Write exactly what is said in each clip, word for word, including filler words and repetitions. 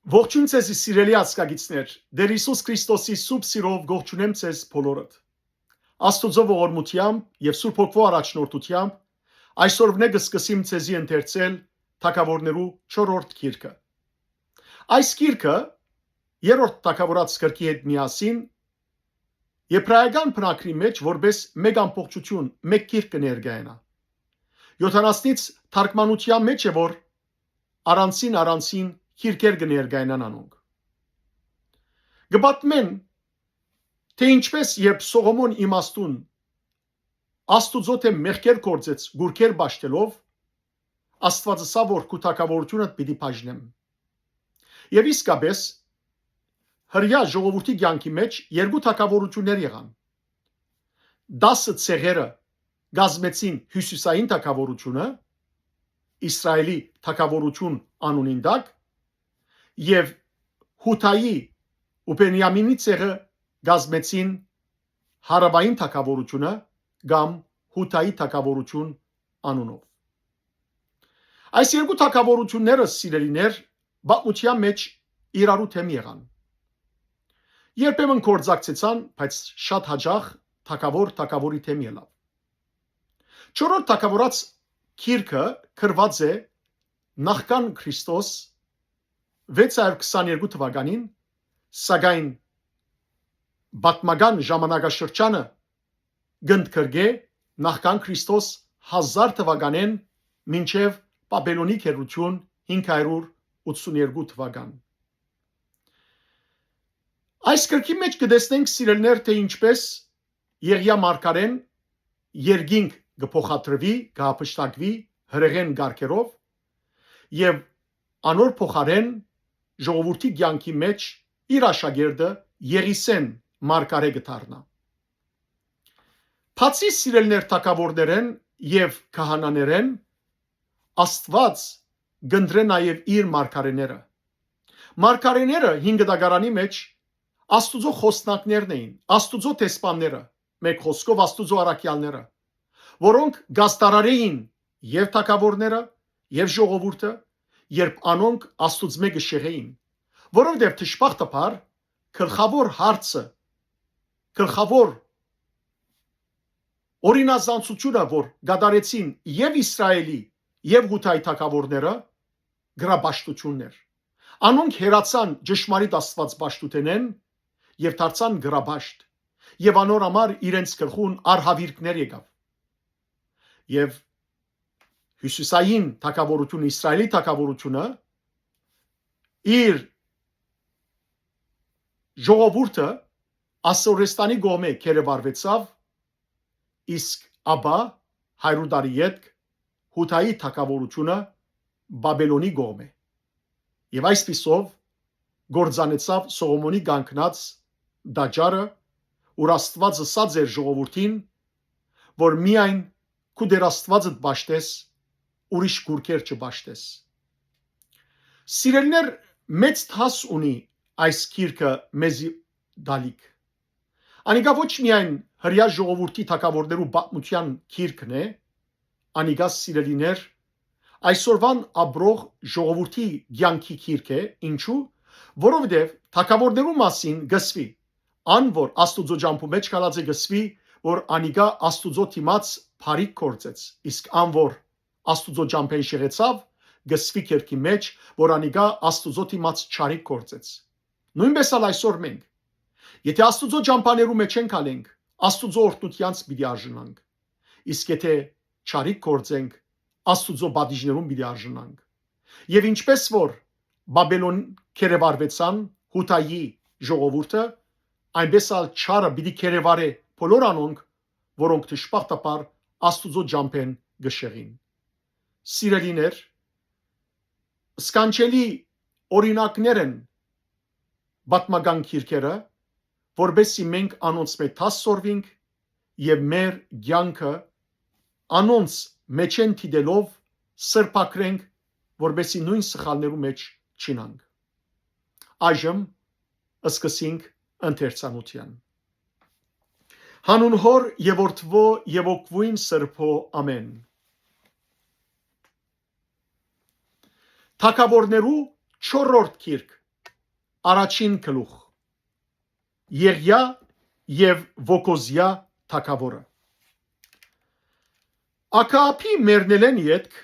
Ողջույն ձեզի, սիրելի ազգագիցներ, Տէր Յիսուս Քրիստոսի սուրբ սիրով կողջունեմ ձեզ բոլորդ։ Աստուծոյ ողորմութեամբ եւ Սուրբ Հոգւոյ առաջնորդութեամբ այսօրվնէ կը սկսիմ ձեզի ընթերցել Թագաւորներու չորրորդ գիրքը։ Այս գիրքը, երրորդ թագաւորաց գրքի հետ միասին, Եբրայական բնագրի մէջ որպէս մէկ ամբողջութիւն, մէկ գիրք կը ներկայանայ։ Յոթանասնից թարգմանութեան մէջ է, որ առանձին-առանձին գիրքեր կը ներկայանան անոնք։ Կը պատմեն, թէ ինչպէս երբ Սողոմոն իմաստուն Աստուծոյ դէմ մեղքեր գործեց գուրքեր պաշտելով, Աստուած ըսաւ, որ քու թագաւորութիւնդ պիտի բաժնեմ։ Եւ իսկապէս, հրեայ ժողովուրդի կեանքի մէջ երկու թագաւորութիւններ եղան։ Տասը ցեղերը կազմեցին հիւսիսային թագաւորութիւնը, Իսրայէլի թագաւորութիւն անունին տակ, եւ Յուդայի ու Բենիամինի ցեղը կազմեցին հարաւային թագաւորութիւնը կամ Յուդայի թագաւորութիւն անունով։ Այս երկու թագաւորութիւնները, սիրելիներ, պատմութեան մէջ իրարու դէմ եղան։ Երբեմն գործակցեցան, բայց շատ յաճախ թագաւոր թագաւորի դէմ ելաւ։ Չորրորդ թագաւորաց գիրքը գրուած է նախքան Քրիստոս վեց հարիւր քսաներկու թուականին, սակայն պատմական ժամանակաշրջանը կ'ընդգրկէ նախքան Քրիստոս հազար թուականէն մինչեւ Բաբելոնի գերութիւն հինգ հարիւր ութսուներկու թուական։ Այս գրքի մէջ կը տեսնենք, սիրելիներ, թէ ինչպէս Եղիա մարգարէն երկինք կը փոխադրուի, կը հափշտակուի հրեղէն կարգերով եւ անոր փոխարէն ժողովուրդի կեանքի մէջ իր աշակերտը Եղիսէն մարգարէ կը դառնայ։ Բացի, սիրելիներ, թագաւորներէն եւ քահանաներէն, Աստուած կ'ընտրէ նաեւ իր մարգարէները։ Մարգարէները հին կտակարանի մէջ Աստուծոյ խոսնակներն էին, Աստուծոյ դեսպանները, մէկ խօսքով Աստուծոյ առաքեալները, որոնք կ'ազդարարէին եւ թագաւորները, եւ ժողովուրդը, երբ անոնք Աստուծմէ կը շեղէին, որովհետեւ դժբախտաբար գլխաւոր հարցը, գլխաւոր օրինազանցութիւնը, որ կատարեցին եւ Իսրայէլի, եւ Յուդայի թագաւորները, գրապաշտութիւնն էր։ Անոնք հեռացան ճշմարիտ Աստուած պաշտութենէն եւ դարձան գրապաշտ, եւ անոր համար իրենց գլխուն արհաւիրքներ եկաւ։ Եւ հիւսիսային թագաւորութիւնը, Իսրայէլի թագաւորութիւնը, իր ժողովուրդը Ասորեստանի կողմէ գերեվարուեցաւ, իսկ ապա, հարիւր տարի ետք, Յուդայի թագաւորութիւնը Բաբելոնի կողմէ։ Եւ այսպիսով կործանեցաւ Սողոմոնի կանգնած տաճարը, ուր Աստուած ըսած էր ժողովուրդին, որ միայն քու Տէր Աստուածդ պաշտես, ուրիշ գուրքեր չպաշտես։ Սիրելիներ, մեծ դաս ունի այս գիրքը մեզի տալիք։ Անիկա ոչ միայն հրեայ ժողովուրդի թագաւորներու պատմութեան գիրքն է, անիկա, սիրելիներ, այսօրուան ապրող ժողովուրդի կեանքի գիրք է։ Ինչու՞։ Որովհետեւ թագաւորներու մասին կ'ըսուի. «Ան որ Աստուծոյ ճամբու մէջ գալած է, կ'ըսուի, որ անիկա Աստուծոյ դիմաց բարիք գործեց, իսկ ան որ Աստուծոյ ճամբէն շեղեցաւ, կ'ըսուի գիրքի մէջ, որ անիկա Աստուծոյ դիմաց չարիք գործեց»։ Նոյնպէս ալ այսօր մենք, եթէ Աստուծոյ ճամբաներու մէջ ենք ալենք, Աստուծոյ օրհնութեանց պիտի արժանանք, իսկ եթէ չարիք գործենք, Աստուծոյ պատիժներուն պիտի արժանանք։ Եւ ինչպէս որ Բաբելոն գերեվարուեցան Յուդայի ժողովուրդը, այնպէս ալ չարը պիտի գերեվարէ բոլոր անոնք, որոնք դժբախտաբար Աստուծոյ ճամբէն կը շեղին։ Սիրելիներ, սքանչելի օրինակներ են պատմական գիրքերը, որպեսզի մենք անոնցմէ դաս սորվինք եւ մեր կեանքը անոնց մէջէն դիտելով սրբագրենք, որպեսզի նոյն սխալներու մէջ չիյնանք։ Այժմ սկսենք ընթերցանութեան։ Հանուն Հօր եւ Որդւոյ եւ Հոգւոյն Սրբոյ, ամէն։ Թագաւորներու չորրորդ գիրք, Առաջին գլուխ։ Եղիա եւ Ովոզիա թագաւորը։ Աքաաբի մեռնելէն ետք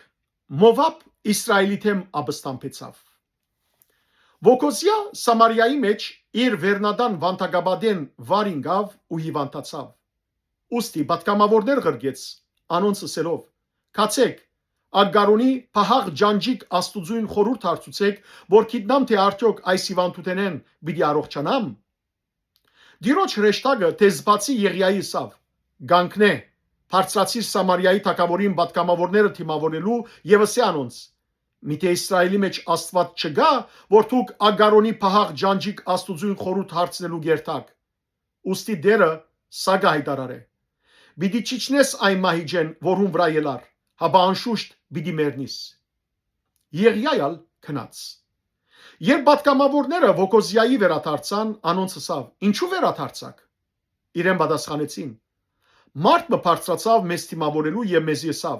Մովաբ Իսրայէլի դէմ ապստամբեցաւ։ Ովոզիա Սամարիայի մէջ իր վերնատան վանդակապատէն վար ինկաւ ու հիւանդացաւ։ Ուստի պատգամաւորներ ղրկեց, անոնց ըսելով. «Գացէք, Ագարոնի պահաղ ջանջիկ Աստուծոյն խորհուրդ հարցուցէք, որ գիտնամ թէ արդեօք այս հիւանդութենէն պիտի առողջանամ»։ Տիրոջ հրեշտակը Թեզբացի Եղիայի ըսաւ. «Կանգնէ, բարձրացիր Սամարիայի թագաւորին պատգամաւորները դիմաւորելու եւ ըսէ անոնց. Միթէ Իսրայէլի մէջ Աստուած չկայ, որ դուք Ագարոնի պահաղ ջանջիկ Աստուծոյն խորհուրդ հարցնելու կ'երթաք։ Ուստի Տէրը սա կը յայտարարէ. պիտի չիջնես այն մահիճէն, որուն վրայ ելար, հապա անշուշտ պիտի մեռնիս»։ Եղիա ալ գնաց։ Երբ պատգամաւորները Ովոզիայի վերադարձան, անոնց ըսաւ. «Ինչո՞ւ վերադարձաք»։ Իրեն պատասխանեցին. «Մարդ մը բարձրացաւ մեզ դիմաւորելու եւ մեզի ըսաւ.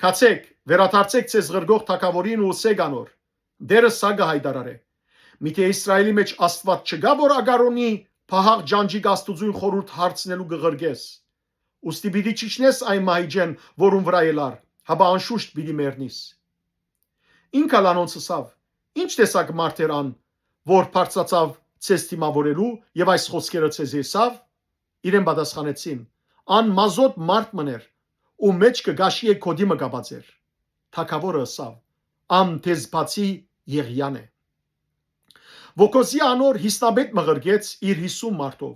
"Գացէք, վերադարձէք ձեզ ղրկող թագաւորին ու ըսէք անոր. Տէրը սա կը յայտարարէ. միթէ Իսրայէլի մէջ Աստուած չկայ, որ Ագարոնի պահաղ ջանջիկ Աստուծոյն խորհուրդ հարցնելու կը ղրկես։ Ուստի պիտի չիջնես այն մահիճէն, որուն վրայ ելար, հապա անշուշտ պիտի մեռնիս"։ Ինք ալ անոնց ըսաւ. «Ի՞նչ տեսակ մարդ էր ան, որ բարձրացաւ ձեզ դիմաւորելու եւ այս խօսքերը ձեզի ըսաւ»։ Իրեն պատասխանեցին. «Ան մազոտ մարդ մըն էր ու մէջքը կաշիէ գօտի մը կապած էր»։ Թագաւորը ըսաւ. «Ան Թեզբացի Եղիան է»։ Ովոզիա անոր յիսնապետ մը ղրկեց իր յիսուն մարդով։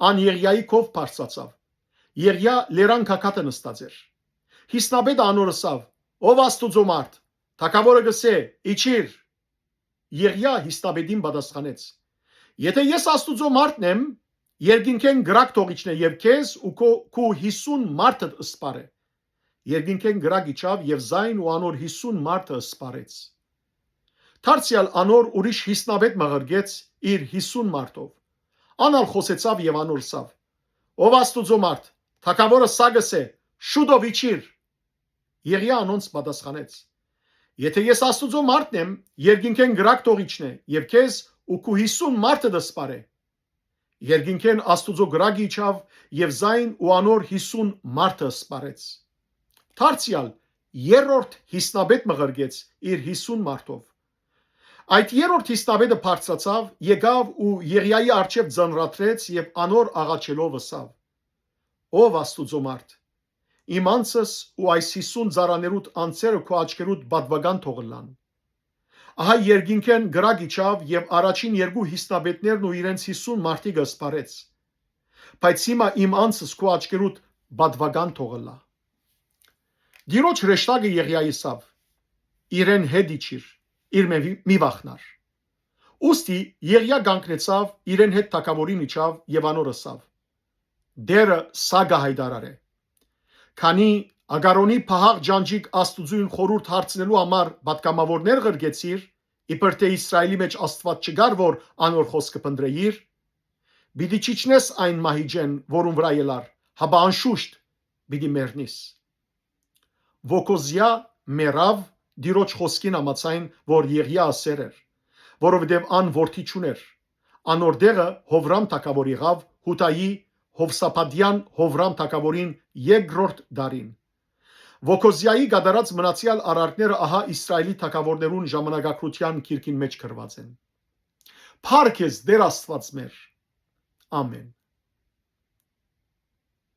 Ան Եղիայի քով բարձրացաւ։ Եղիա լերան գագաթը նստած էր։ Յիսնապետը անոր ըսաւ. «Ով Աստուծոյ մարդ, թագաւորը կ'ըսէ. իջիր»։ Եղիա յիսնապետին պատասխանեց. «Եթէ ես Աստուծոյ մարդն եմ, երկինքէն կրակ թող իջնէ եւ քեզ ու քո, քու յիսուն մարդդ սպառէ»։ Երկինքէն կրակ իջաւ եւ զայն ու անոր յիսուն մարդը սպառեց։ Դարձեալ անոր ուրիշ յիսնապետ մը ղրկեց իր յիսուն մարդով։ Ան ալ խօսեցաւ եւ անոր ըսաւ. «Ով Աստուծոյ մարդ, թագաւորը սա կ'ըսէ. շուտով իջիր»։ Եղիա անոնց պատասխանեց. «Եթէ ես Աստուծոյ մարդն եմ, երկինքէն կրակ թող իջնէ եւ քեզ ու քու յիսուն մարդդ սպառէ»։ Երկինքէն Աստուծոյ կրակը իջաւ եւ զայն ու անոր յիսուն մարդը սպառեց։ Դարձեալ երրորդ յիսնապետ մը ղրկեց իր յիսուն մարդով։ Այդ երրորդ յիսնապետը բարձրացաւ, եկաւ ու Եղիայի առջեւ ծանրադրեց եւ անոր աղաչելով ըսաւ. «Ով Աստուծոյ մարդ, իմ անձս ու այս յիսուն ծառաներուդ անձերը քու աչքերուդ պատուական թող ըլլան»։ Ահա երկինքէն կրակ իջաւ եւ առաջին երկու յիսնապետներն ու իրենց յիսուն մարդիկը սպառեց։ Բայց հիմա իմ անձս քու աչքերուդ պատուական թող ըլլայ։ Տիրոջ հրեշտակը Եղիայի ըսաւ. «Իրեն հետ իջիր, իրմէ մի վախնար»։ Ուստի Եղիա կանգնեցաւ, իրեն հետ թագաւորին իջաւ եւ անոր ըսաւ. «Տէրը սա կը յայտարարէ. քանի Ագարոնի պահաղ ջանջիկ Աստուծոյն խորհուրդ հարցնելու համար պատգամաւորներ ղրկեցիր, իբր թէ Իսրայէլի մէջ Աստուած չկար, որ անոր խօսքը փնտռէիր, պիտի չիջնես այն մահիճէն, որուն վրայ ելար, հապա անշուշտ պիտի մեռնիս»։ Ովոզիա մեռաւ Տիրոջ խօսքին համաձայն, որ Եղիա ըսեր էր, որովհետեւ ան որդի չունէր։ Անոր տեղը Յովրամ թագաւոր եղաւ Յուդայի Յովսափատեան Յովրամ թագաւորին երկրորդ տարին։ Ովոզիայի կատարած մնացեալ արարքները ահա Իսրայէլի թագաւորներուն ժամանակագրութեան գիրքին մէջ գրուած են։ Փառք ես, Տէր Աստուած մեր։ Ամէն։